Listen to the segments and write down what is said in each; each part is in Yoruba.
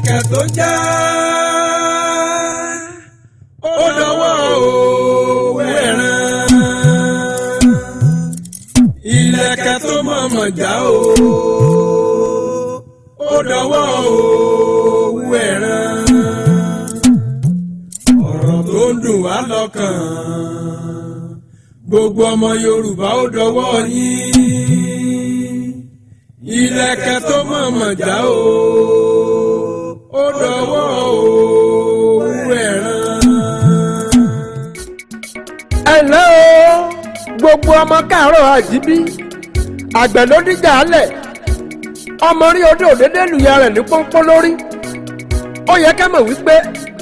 Ìlẹ̀kẹ̀ tó já, ó dọwọ́ òwú ẹ̀ràn. Ìlẹ̀kẹ̀ tó mọ̀mọ̀ já o, ó dọwọ́ òwú ẹ̀ràn. Ọ̀rọ̀ tó ń dùn wá lọ́kàn, gbogbo ọmọ Yorùbá, ó dọwọ́ yín. Ìlẹ̀kẹ̀ tó mọ̀mọ̀ já o, ó dọwọ́ òwú ẹ̀ràn. Ẹ ǹlẹ́ o, gbogbo ọmọ káàárọ̀ àjíbí. Àgbẹ̀ ló díjà álẹ̀, ọmọ rí odò òdédé lùyà rẹ̀ ní pọ́npọ́n lórí. Ó yẹ ká mọ̀ wípé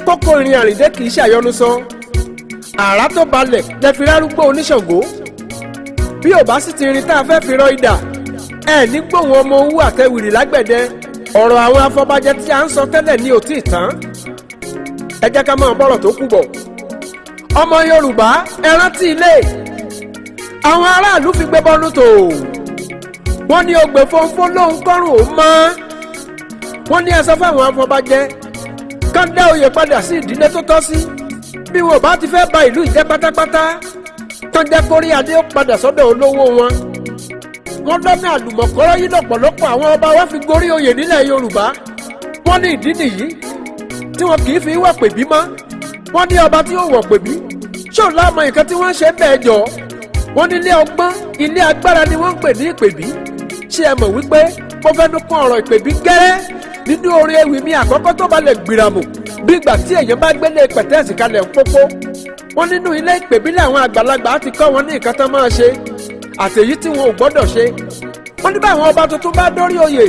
kókó ìrìn àrìndé kì í ṣàyọnusọ. Àrá tó balẹ̀ lẹ fi rárúgbó oníṣàngó. Bí ò bá sì ti rin tá a fẹ́ fi rọ idà ẹ ní gbóhùn ọmọ owó àtẹwìrì lágbẹ̀dẹ. Ọ̀rọ̀ àwọn afọbajẹ tí a ń sọ tẹ́lẹ̀ ní ò tí ì tán. Ẹ jẹ́ ká máa bọ́rọ̀ tó kù bọ̀. Ọmọ Yorùbá, ẹ rántí ilé. Àwọn aráàlú fi gbé bọ́nú tò. Wọ́n ní ogbè fọ́nfọ́n lóhun kọ́rùn òun mọ́. Wọ́n ní ẹ sọ fáwọn afọbajẹ kán dá oyè padà sí ìdílé tó tọ́ sí. Bí wọn ò bá ti fẹ́ ba ìlú ìjẹ́ pátápátá, tán jẹ́ kórí adé ó padà sọ́dọ̀ olówó wọn. Wọ́n lọ́nà àlùmọ̀kọ́rọ́ yìí lọ́pọ̀lọpọ̀ àwọn ọba wa fi gorí oyè nílẹ̀ Yorùbá. Wọ́n ní ìdí nìyí tí wọn kì í fi wọ̀ pèbí mọ́. Wọ́n ní ọba tí ó wọ̀ pèbí ṣó láàmú nǹkan tí wọ́n ń ṣe bẹ́ẹ̀ jọ. Wọ́n ní ilé ọgbọ́n, ilé agbára ni wọ́n ń pè ní ìpèbí. Ṣé ẹ mọ̀ wípé mo fẹ́nu kún ọ̀rọ̀ ìpèbí gẹ́rẹ́ nínú orin ewì mi àkọ́kọ́ tó balẹ̀ gbìràmù bí ìgbà tí èèyàn bá gbélé pẹ̀tẹ́ẹ̀sì kalẹ̀ ń pópó? Wọ́n nínú ilé ìpèbí làwọn àgbàlagbà ti kọ́ wọn ní nǹkan tán máa ṣe àtèyí tí wọn ò gbọ́dọ̀ ṣe. Wọ́n ní báwọn ọba tuntun bá dórí oyè,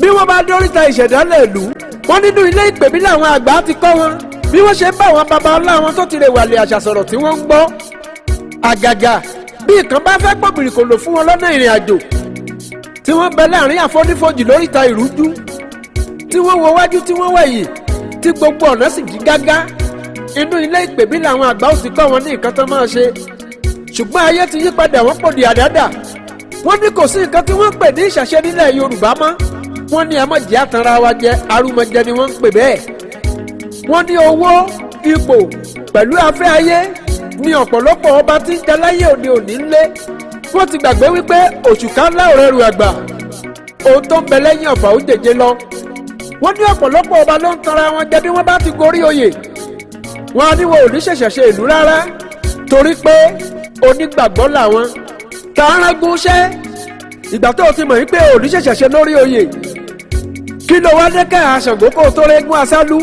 bí wọ́n bá dóríta ìṣẹ̀dálẹ̀ ìlú, wọ́n nínú ilé ìpèbí làwọn àgbà ti kọ́ wọn bí wọ́n ṣe ń bá àwọn baba ńlá wọn tó ti rè wàlẹ̀ àṣà sọ̀rọ̀ tí wọ́n ń gbọ́. Àgàgà bí ìkan bá fẹ́ pọ̀bìrì kò lò fún wọn lọ́nà ìrìn àjò tí wọ́n bẹ láàrin àfonífojì lóríta ìrújú, tí wọ́n wo wájú, tí wọ́n wẹ̀yìn, tí gbogbo ọ̀nà sì dí gágá, inú ilé ìpèbí làwọn àgbà ó ti kọ́ wọn ní nǹkan tán máa ṣe. Ṣùgbọ́n ayé ti yí padà, wọ́n pòdì àdádà. Wọ́n ní kò sí nǹkan tí wọ́n ń pè ní ìṣàṣe nílẹ̀ Yorùbá mọ́. Wọ́n ní ẹmọ́jẹ́ àtàrà wa jẹ, arúmọjẹ ni wọ́n ń pè bẹ́ẹ̀. Wọ́n ní owó, ipò pẹ̀lú afẹ́ ayé ní ọ̀pọ̀lọpọ̀ ọba tí ń jẹ láyé òde òní ńlé. Wọ́n ti gbàgbé wípé òṣùká ńlá ò rẹrù àgbà, ohun tó ń bẹ lẹ́yìn ọ̀fà ó jèjé lọ. Wọ́n ní ọ̀pọ̀lọpọ̀ ọba ló ń tanra wọn jẹ. Bí wọ́n bá ti gorí oyè, wọn á ní wọn ò ní ṣẹ̀ṣẹ̀ ṣe ìlú rárá torí pé onígbàgbọ́ làwọn tààràgùn iṣẹ́. Ìgbà tó o ti mọ̀ wípé ò ní ṣẹ̀ṣẹ̀ ṣe lórí oyè, kí ló wá dé ká Ṣàngó kó o tó régún asálú?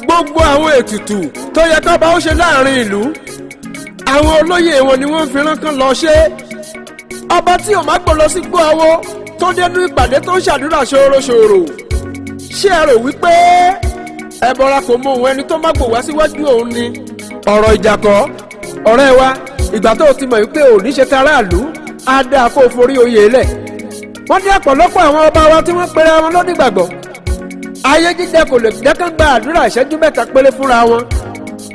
Gbogbo àwọn ètùtù tó yẹ kọ́ba ó ṣe láàrin ìlú, àwọn olóyè wọn ni wọ́n ń fi rán lọ ṣe. Ọba tí ò má gbọ́ lọ sí gbọ́ àwọ tó dénú ìpàdé tó ń ṣàdúrà ṣòro-ṣòro, ṣé ẹ rò wípé ẹbọra kò mọ òun ẹni tó má gbò wá síwájú òun ni? Ọ̀rọ̀ ìjàkọ́, ọ̀rẹ́ wa. Ìgbà tó o ti mọ̀ wípé ò ní ṣe taráàlú, á dáa kó o forí oyè lẹ̀. Wọ́n ní ọ̀pọ̀lọpọ̀ àwọn ọba wa tí wọ́n pera wọn lónígbàgbọ́, ayé jíjẹ kò lè jẹ́ kán gba àdúrà ìṣẹ́jú 3 péré fúnra wọn.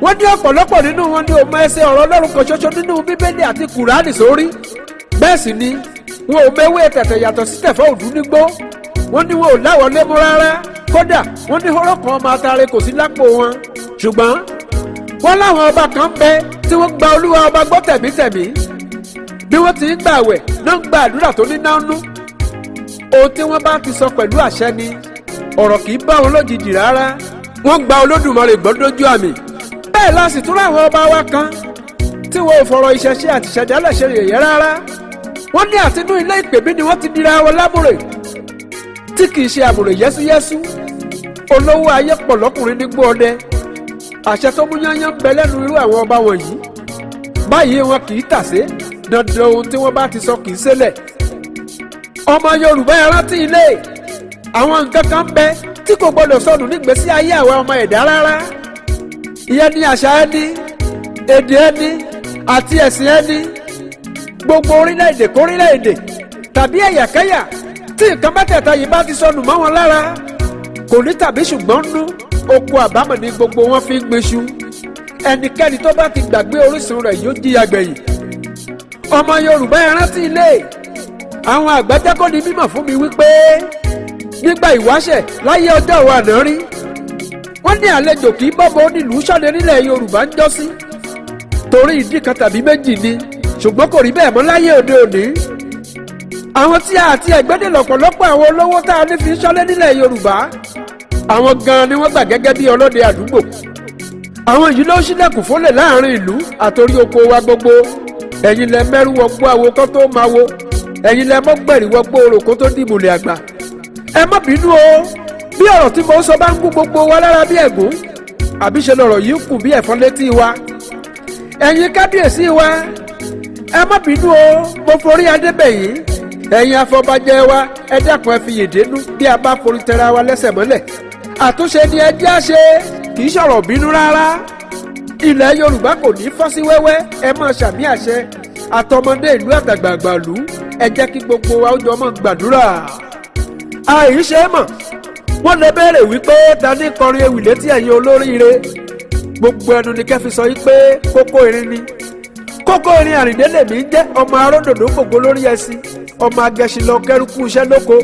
Wọ́n ní ọ̀pọ̀lọpọ̀ nínú wọn ní òun ẹsẹ̀ ọ̀rọ̀ Ọlọ́run kan ṣoṣo nínú Bíbélì àti Kùránì sórí. Bẹ́ẹ̀ sì ni wọn ò mewé tẹ̀tẹ̀ yàtọ̀ sí tẹ̀fọ́ òdú nígbó. Wọ́n ní wọn ò láwọ̀ lé mú rárá. Kódà wọ́n ní hóró kan ọmọ atare kò sí lápò wọn. Ṣùgbọ́n wọ́n láwọn ọba kan bẹ tí wọ́n gba Olúwa ọba gbọ́ tẹ̀mítẹ̀mí. Bí wọ́n ti ń gbààwẹ̀ náà ń gba àdúrà tó ní nánú. Ohun tí wọ́n bá ti sọ pẹ̀lú àṣẹ ni, ọ̀rọ̀ kì í bá wọn lójijì rárá. Wọ́n gba Olódùmarè gbọ́ dójú àmì. Bẹ́ẹ̀ la sì tún láwọn ọba wa kan tí wọn ò fọ̀rọ̀ ìṣẹ̀ṣe àti ìṣẹ̀dálẹ̀ ṣe yẹ̀yẹ́ rárá. Wọ́n ní àtinú ilé ìpèbí ni wọ́n ti dira wọn lábúrè tí kì í ṣe àbùrè yẹ́súyẹ́sú. Olówó ayé pọ̀ lọ́kùnrin nígbó ọdẹ. Àṣẹ tó mú yányán ń bẹ lẹ́nu irú àwọn ọba wọ̀nyí. Báyìí wọn kì í tàsé. Dandan, ohun tí wọ́n bá ti sọ kì í ṣẹlẹ̀. Ọmọ Yorùbá, ẹ rántí ilé. Àwọn nǹkan kan ń bẹ tí kò gbọdọ̀ sọnù nígbésí ayé àwa ọmọ ẹ̀dá rárá. Ìyẹn ni àṣà ẹni, èdè ẹni àti ẹ̀sìn ẹni. Gbogbo orílẹ̀-èdè kórílẹ̀-èdè tàbí ẹ̀yàkẹ́yà tí nǹkan mẹ́tẹ̀ẹ̀ta yìí bá ti sọnù mọ́ wọn lára, kò ní tàbí ṣùgbọ́n nú, oko àbámọ̀ ni gbogbo wọn fi ń gbéṣu. Ẹnikẹ́ni tó bá ti gbàgbé orísun rẹ̀ yóò jìyà gbẹ̀yìn. Ọmọ Yorùbá, ẹ rántí ilé. Àwọn àgbà jẹ́ kó di mímọ̀ fún mi wípé nígbà ìwáṣẹ̀ láyé ọjọ́ wa àná rí Wọ́n ní àlejò kì í bọ́bọ̀ onílùú ṣọ́de nílẹ̀ Yorùbá ń jọ́sí torí ìdí kan tàbí méjì ni, ṣùgbọ́n kò rí bẹ́ẹ̀ mọ́ láyé òde òní. Àwọn tí a àti ẹ̀gbẹ́dẹ̀ lọ̀pọ̀lọpọ̀ àwọn olówó tá a ní fi ń ṣọ́lé nílẹ̀ Yorùbá, àwọn gan-an ni wọ́n gbà gẹ́gẹ́ bí ọlọ́dẹ àdúgbò. Àwọn yìí ló ń ṣílẹ̀kùn fólè láàrin ìlú àtòrí oko wa gbogbo. Ẹ̀yin lẹ mẹ́rú wọgbó àwo kó tó máa wo, ẹ̀yin lẹ mọ́gbẹ̀rì wọgbó orò kó tó dìmùlẹ̀ àgbà. Ẹ má bínú o bí ọ̀rọ̀ tí mo ń sọ bá ń gún gbogbo wa lára bí ẹ̀gún, àbí ṣe lọ̀rọ̀ yìí kù bí ẹ̀fọn létí wa. Ẹ̀yin kábíyèsí wa, ẹ má bínú o, mo forí adébẹ̀yìn. Ẹ̀yin afọbajẹ wa, ẹ dákun, ẹ fi yèdénú bí a bá forí tẹra wa lẹ́sẹ̀ mọ́lẹ̀. Àtúnṣe ni ẹ jẹ́ àṣe, kì í ṣọ̀rọ̀ bínú rárá. Ilẹ̀ Yorùbá kò ní fọ́ sí wẹ́wẹ́, ẹ máa ṣàmì àṣẹ. Àtọmọdé ìlú àtàgbààgbà ìlú, ẹ jẹ́ kí gbogbo wa ó jọ mọ́ gbàdúrà. Àìṣe mọ̀ wọ́n lè béèrè wípé ta ní kọrin ewì létí ẹ̀yin olóríire. Gbogbo ẹnu ni kẹ́fi sọ wípé kókó irin ni kókó irin. Àrìndé lèmi jẹ́, ọmọ aródòdó gbogbo lórí ẹṣin, ọmọ agẹṣin lọ kẹrùkú iṣẹ́ lóko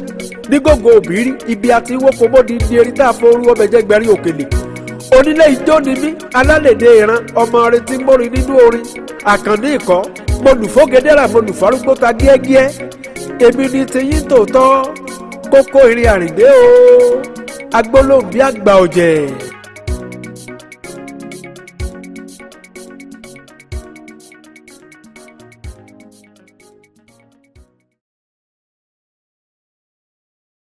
ní gògó òbírí ibi àti wóko bódi di erin tá a forú ọbẹ̀ jẹ́ gbẹ̀rín òkèlè. Onílé ijó ni mí, alálèdè ìran ọmọ rẹ tí mórin nínú orin àkànní ìkọ́. Mo lùfógedera, mo lùfárúgbó ta gíẹ́gíẹ́. Èmi ni tiyín tòótọ́, kókó irin Àrìndé o, agbólóhùn bí àgbà ọ̀jẹ̀.